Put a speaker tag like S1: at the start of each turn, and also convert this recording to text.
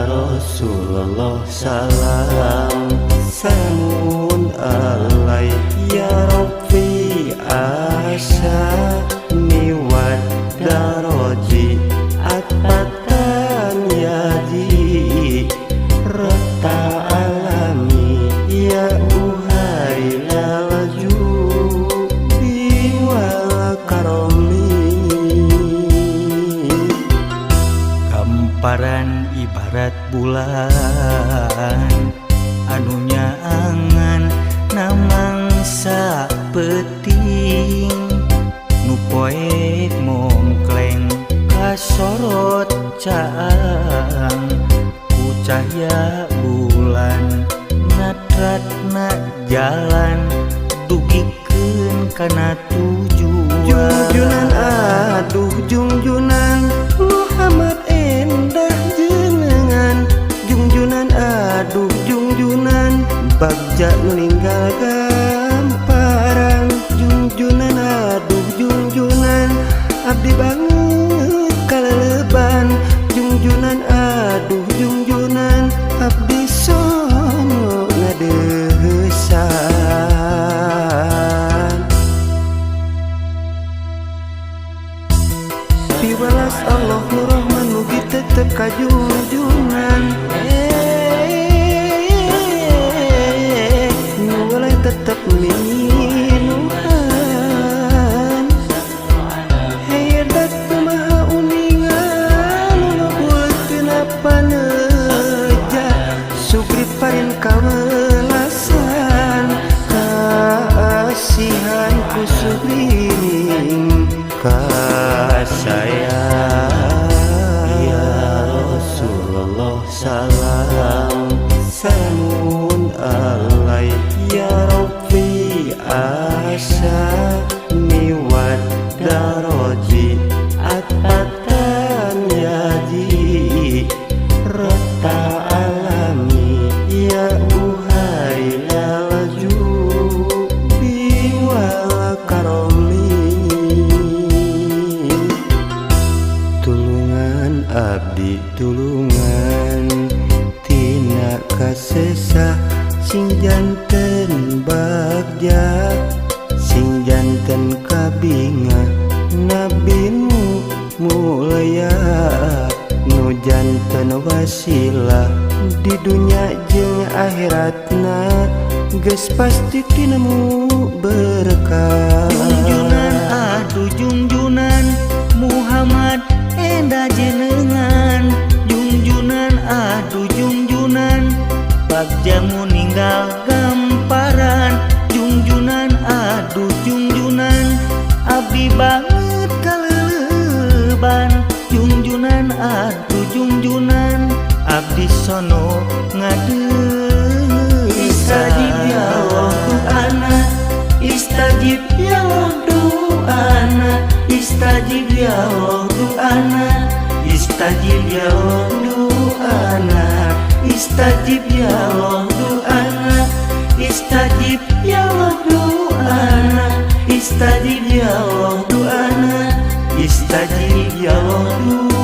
S1: Rasulullah, salam salamun alaik ya Rabbi asyani wa daraji atatan yaji rata alami ya uhailal judi wal karomi.
S2: Gamparan ibarat bulan anu nyaangan namangsa peuting, nu poek mongkleng kasorot caang ku cahya bulan, natratna jalan dugikeun kana tujuan.
S1: Junjunan, aduh junjunan Muhammad endah jenengan. Junjunan, aduh junjunan bagja ninggal gamparan. Junjunan, aduh junjunan abdi banget kaleleban. Junjunan, aduh junjunan abdi sono ngadeusan. Piwelas Allah nu Rahman mugi tetep kajunjunan. Nu lain tetep minuhan. Hedat maha uningan nu tina paneja sugri parin kawelasan kasihan ku sugrining kasayang. Ya Rasulullah, salam salamun alaik ya Rabbi asyani wa daraji atatan yaji rata alami ya uhailal judi wal karomi. Tulungan abdi tulungan tina kasesah sing janten bagja sing janten kabinga nabi nu mulya nu janten wasilah di dunya jeung akhiratna geus pasti tinemu berkah.
S2: Junjunan, aduh junjunan Muhammad endah jenengan. Junjunan, aduh junjunan bagjamu ninggal gamparan. Junjunan, aduh junjunan abdi banget kaleleban. Junjunan, aduh junjunan abdi sono ngadeukeutan. Istajib ya Allah doana, istajib ya Allah doana, istajib ya Allah doana, istajib ya Allah doana, istajib ya Allah doana, istajib ya Allah doana, istajib ya Allah doana, istajib ya Allah doana.